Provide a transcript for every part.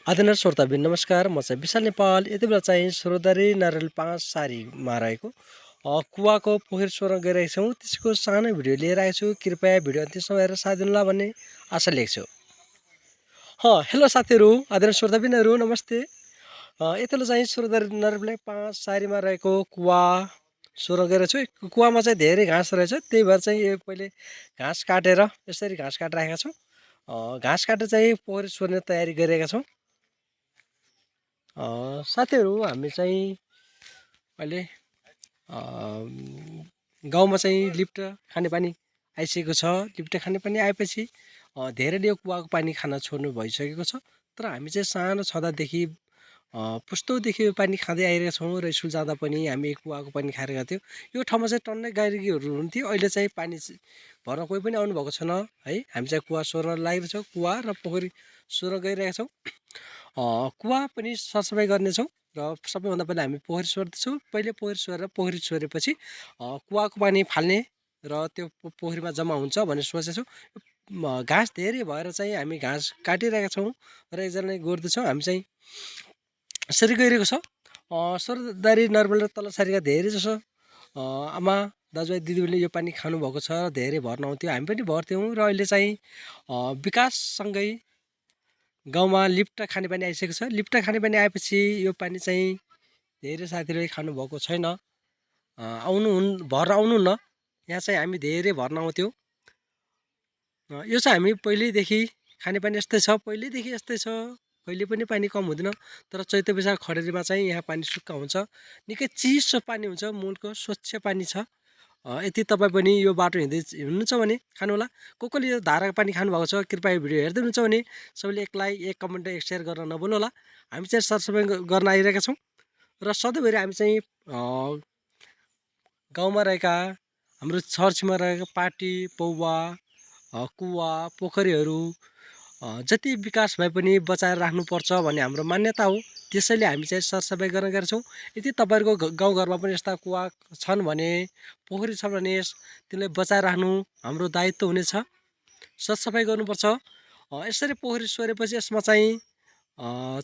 आदरणीय श्रोताबिन नमस्कार। म चाहिँ विशाल नेपाल। यति बेला चाहिँ स्रोतरी नरेल 5 सारीमा रहेको कुवाको पोखरी सोह्र गइरहेको छौँ। त्यसको सानो भिडियो लिएर आएको छु। कृपया भिडियो अन्त्यसम्म हेरेर साथ दिनुहोला भन्ने आशा लिएको छु। हेलो साथीहरू, आदरणीय श्रोताबिनहरू नमस्ते। यति बेला चाहिँ स्रोतरी नरेल 5 सारीमा रहेको कुवा सोह्र गइरहेको छु। कुवामा चाहिँ धेरै घाँस रहेछ, त्यही भएर चाहिँ यो पहिले घाँस काटेर यसरी घाँस काटेर राखेका छौँ। घाँस काटेर चाहिँ पोखरी सोर्ने तयारी गरिरहेका छौँ। साथीहरू, हामी चाहिँ अहिले गाउँमा चाहिँ लिफ्ट खानेपानी आइसकेको छ। लिफ्ट खानेपानी आएपछि धेरैले यो कुवाको पानी खान छोड्नु भइसकेको छ। तर हामी चाहिँ सानो छँदादेखि पुस्तौँदेखि यो पानी खाँदै आइरहेका छौँ र स्कुल जाँदा पनि हामी कुवाको पानी खाएर गएको थियौँ। यो ठाउँमा चाहिँ टन्नै गाईहरू हुन्थ्यो। अहिले चाहिँ पानी भर्न कोही पनि आउनुभएको छैन है। हामी चाहिँ कुवा सोर्न लागिरहेको छौँ। कुवा र पोखरी सोर्न गइरहेका छौँ। कुवा पनि सरसफाइ गर्नेछौँ र सबैभन्दा पहिला हामी पोखरी सोर्दैछौँ। पहिले पोखरी सोरेर पोखरी सोरेपछि कुवाको पानी फाल्ने र त्यो पोखरीमा जम्मा हुन्छ भन्ने सोचेछौँ। घाँस धेरै भएर चाहिँ हामी घाँस काटिरहेका छौँ र एकजनाले गोड्दैछौँ। हामी चाहिँ यसरी गइरहेको छ। स्रोतरी नर्मल र तल सारीका धेरै जसो आमा दाजुभाइ दिदीबहिनीले यो पानी खानुभएको छ। धेरै भर्न आउँथ्यो, हामी पनि भर्थ्यौँ। र अहिले चाहिँ विकाससँगै गाउँमा लिफ्ट खानेपानी आइसकेको छ। लिफ्ट खानेपानी आएपछि यो पानी चाहिँ धेरै साथीहरूले खानुभएको छैन। भर्न आउनुहुन्न। यहाँ चाहिँ हामी धेरै भर्न आउँथ्यौँ। यो चाहिँ हामी पहिल्यैदेखि खानेपानी यस्तै छ, पहिल्यैदेखि यस्तै छ। कहिले पनि पानी कम हुँदैन। तर चैते वैशाख खडेरीमा चाहिँ यहाँ पानी सुक्खा हुन्छ। निकै चिसो पानी हुन्छ, मूलको स्वच्छ पानी छ। यदि तपाईँ पनि यो बाटो हुनुहुन्छ भने खानुहोला। कसले यो धाराको पानी खानुभएको छ कृपया भिडियो हेर्दै हुनुहुन्छ भने सबैले एक लाइक, एक कमेन्ट, एक सेयर गर्न नभुल्नुहोला। हामी चाहिँ सरसफाइ गर्न आइरहेका छौँ र सधैँभरि हामी चाहिँ गाउँमा रहेका हाम्रो छरछिमेकमा रहेका पाटी, पौवा, कुवा, पोखरीहरू जति विकास भए पनि बचाएर राख्नुपर्छ भन्ने हाम्रो मान्यता हो। त्यसैले हामी चाहिँ सरसफाइ गर्न गएका छौँ। यदि तपाईँहरूको गाउँघरमा पनि यस्ता कुवा छन् भने, पोखरी छ भने त्यसलाई बचाएर राख्नु हाम्रो दायित्व हुनेछ। सरसफाइ गर्नुपर्छ। यसरी पोखरी सोरेपछि यसमा चाहिँ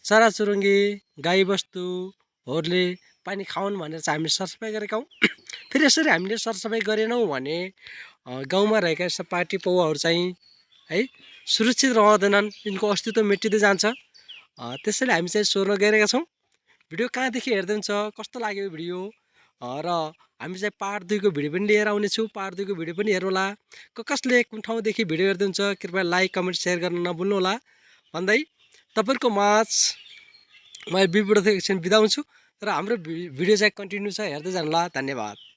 चराचुरुङ्गी, गाईबस्तुहरूले पानी खाउन् भनेर चाहिँ हामीले सरसफाइ गरेका हौँ। फेरि यसरी हामीले सरसफाइ गरेनौँ भने गाउँमा रहेका यस्ता पाटी पौवाहरू चाहिँ है सुरक्षित रहँदैनन्, यिनको अस्तित्व मेटिँदै जान्छ। त्यसैले हामी चाहिँ सोर्न गइरहेका छौँ। भिडियो कहाँदेखि हेर्दै हुन्छ, कस्तो लाग्यो भिडियो, र हामी चाहिँ पार्ट 2 को भिडियो पनि लिएर आउनेछु। पार्ट 2 को भिडियो पनि हेर्नुहोला। कसले कुन ठाउँदेखि भिडियो हेर्दै हुन्छ कृपया लाइक, कमेन्ट, सेयर गर्न नभुल्नुहोला भन्दै तपाईँहरूको माझ म भिडियोबाट एकछिन बिदा हुन्छु। र हाम्रो भिडियो चाहिँ कन्टिन्यू छ, हेर्दै जानुहोला। धन्यवाद।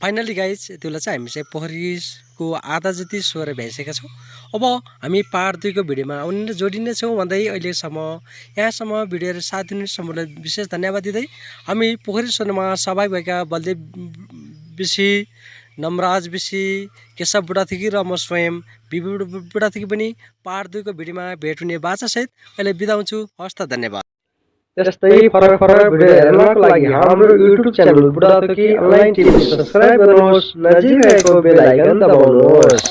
फाइनली गाइज, यति बेला चाहिँ हामी चाहिँ पोखरीको आधा जति सोह्र भ्याइसकेका छौँ। अब हामी पार्ट 2 को भिडियोमा आउने जोडिने छौँ भन्दै अहिलेसम्म यहाँसम्म भिडियो हेरेर साथ दिनेसम्मलाई विशेष धन्यवाद दिँदै हामी पोखरी सोर्नमा सहभागी भएका बलदेव विसी, नमराज विसी, केशव बुढाथोकी र म स्वयं बिबी बुढाथोकी पनि पार्ट 2 को भिडियोमा भेट हुने बाचासहित अहिले बिदा हुन्छु। हस् त, धन्यवाद। यस्तै फरक भिडियो हेर्नको लागि हाम्रो YouTube channel Budhathoki online TV subscribe गर्नुहोस्, नजिक रहेको बेल आइकन दबाउनुहोस्।